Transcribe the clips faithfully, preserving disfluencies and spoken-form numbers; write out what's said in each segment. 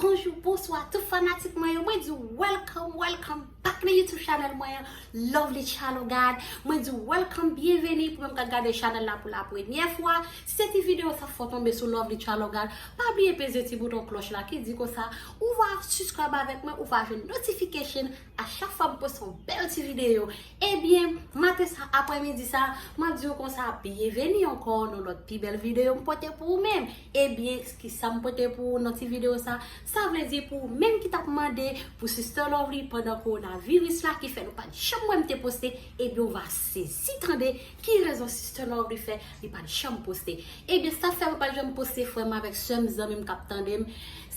Bonjou, bonswa, tout fanatik mwen yo. Mwen di welcome, welcome back nan YouTube channel mwen an, Lovely Child of God. Mwen di welcome, byenveni pou menm k ap gade chanèl la pou la premyè fwa. Si se ti videyo sa fè w tonbe sou Lovely Child of God, pa bliye peze ti bouton klòch la ki di konsa ou va subscribe avèk mwen, ou va jwenn notification a chak fwa m poste yon bèl ti videyo. Ebyen, maten sa, aprèmidi sa, m ap di w konsa, byenveni ankò nan lòt pi bèl videyo m pote pou ou menm. Ebyen, kisa m pote pou ou nan ti videyo sa? Sa vle di pou ou menm ki t ap mande pou Sister Lovely pandan kowonaviris la ki fè nou pa t janm wè m te poste, ebyen, ou va sezi tande ki rezon Sister Lovely fè li pa t janm poste. Ebyen, sa fè m pa t janm poste, frè m avèk sè m, zanmi m k ap tande m,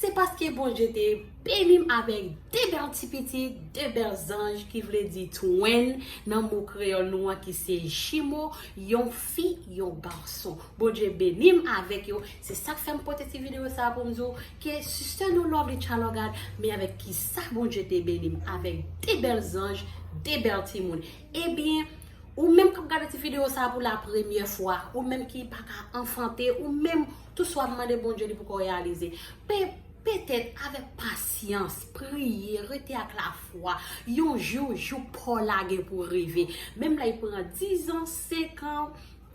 se paske Bondye te beni m avèk de bèl ti pitit, de bèl zanj, ki vle di twin nan mo kreyòl nou an, ki se jimo, yon fi, yon gason. Bondye beni m avèk yo. Se sa k fè m pote ti videyo sa a pou m di w ke Sister nou Lovely Child of God, men avèk kisa Bondye te beni m, avèk de bèl zanj, de bèl timoun. Ebyen, ou menm k ap gade ti videyo sa a pou la premyè fwa, ou menm ki pa ka anfante, ou menm tou sa w ap mande Bondye li poko reyalize. Pe, petèt avèk pasyans, priye, rete ak lafwa, yon jou, jou pa w la gen pou rive. Menm lè l pran dizan, senkan,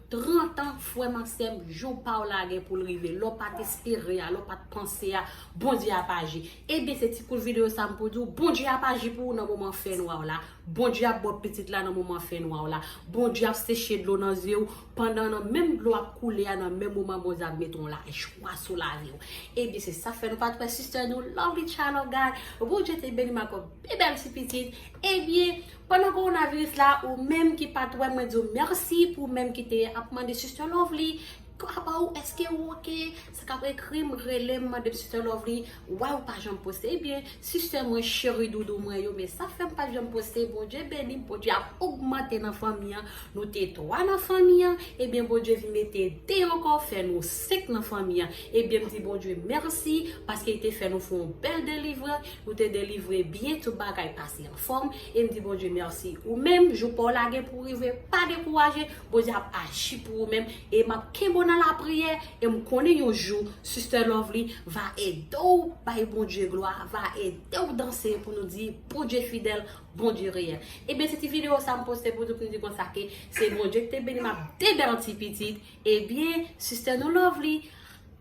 trantan, frè m ak sè m, jou pa w la gen pou l rive. Lè w pa t espere a, lè w pa t panse a, Bondye ap aji. Ebyen, se ti kout videyo sa m pou di w, Bondye ap aji pou ou nan moman fènwa w la. Bondye ap ba w pitit la nan moman fènwa w la. Bondye ap seche dlo nan zye w pandan nan menm dlo ap koule a, nan menm moman Bondye ap mete yon lachwa sou lavi w. Ebyen, se sa fè nou pa t wè Sister nou Lovely Child of God. Bondye te beni m ak yon byen bèl ti pitit. Ebyen, pandan kowonaviris la, ou menm ki pa t wè, mwen di w mèsi. Pou ou menm ki te ap mande Sister Lovely, apa ou, èske ou oke? Sa k ap ekri m, rele m, mande m Sister Lovely, why ou pa janm poste? Ebyen, sister mwen, cheri doudou mwen yo, men sa fè m pa janm poste. Bondye beni m, Bondye ap ogmante nan fanmi an. Nou te twa nan fanmi an, ebyen, Bondye vin mete de ankò, fè nou senk nan fanmi an. Ebyen, m di Bondye mèsi, paske li te fè nou fè yon bèl delivrans, nou te delivre byen, tout bagay pase anfòm, e m di Bondye mèsi. Ou menm, jou pa w la gen pou rive, pa dekouraje, Bondye ap aji pou ou menm, e m ap kenbe w nan lapriyè, e m konnen yon jou, Sister Lovely va ede w bay Bondye glwa, va ede w danse pou nou di, Bondye fidèl, Bondye reyèl. Ebyen, se ti videyo sa m poste pou di, pou nou di konsa ke se Bondye ki te beni m ak de bèl ti pitit. Ebyen, Sister nou Lovely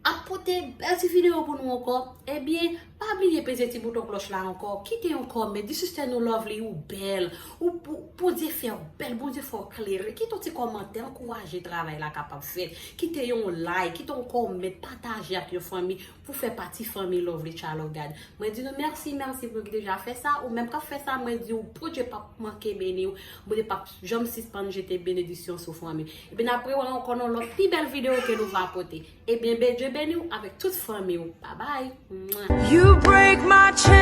ap pote bèl ti videyo pou nou ankò. Ebyen, pa bliye peze ti bouton klòch la ankò. Kite yon kòmè, di Sister nou Lovely ou bèl, ou, ou, Bondye fè w bèl, Bondye fè w klere. Kite yon ti kòmantè, ankouraje travay la kapab fèt. Kite yon like, kite yon kòmè, pataje ak yon fanmi pou fè pati fanmi Lovely Child of God. Mwen di nou mèsi, mèsi pou nou ki deja fè sa. Ou menm k ap fè sa, mwen di w, Bondye p ap manke beni w. Bondye p ap janm sispann jete benediksyon sou fanmi. Epi n ap rewè ankò nan lòt pi bèl videyo ke nou va pote. Ebyen, Bondye beni w avèk tout fanmi w. Babay. Mwah. You break my chains.